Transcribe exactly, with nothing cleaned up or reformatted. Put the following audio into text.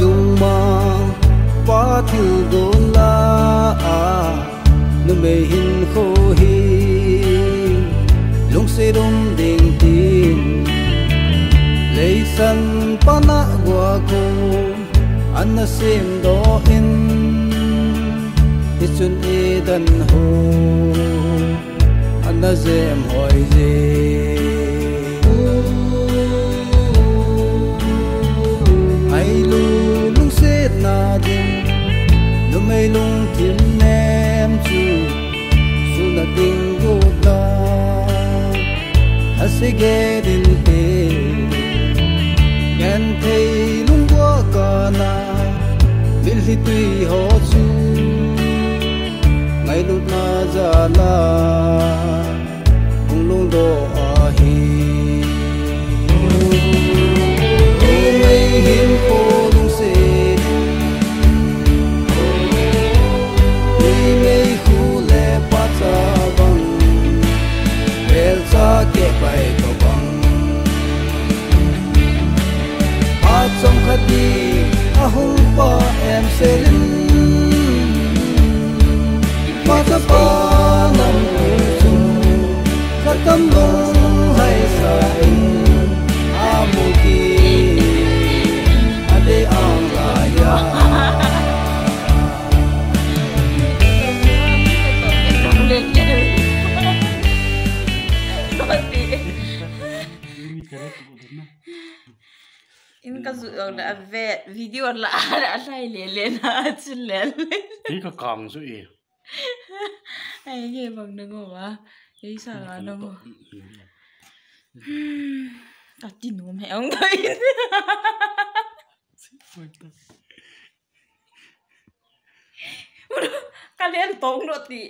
Lungmang pa thil don la a, numei hinkho hi lungset um ding tin, leisan pana guakhum ana semdoh in, hichun Eden ho ana jem hoi je. Ngailu lungsetna ding, numei lungthim nem chu, suna ding gup la, hase ge din te, genthei lungua kana, milhi tui ho chu, ngailutna jala hung lungdoh ahi. Numei hinkho lungset, numei khu le pacha bang, belcha kehpai tobang, phat chomkhat ding ahung pa em selin, pachapa nam chu, khatam long hai sa in, amu ki, adei ang la ya. In ka zu ong na a vet video la a lai le le na chu le le. Hi ka kang chu e. Ai nge bang na ngo a. Ei sa la na ngo. Ka ti nom he ong dai. Ka len tong lo ti.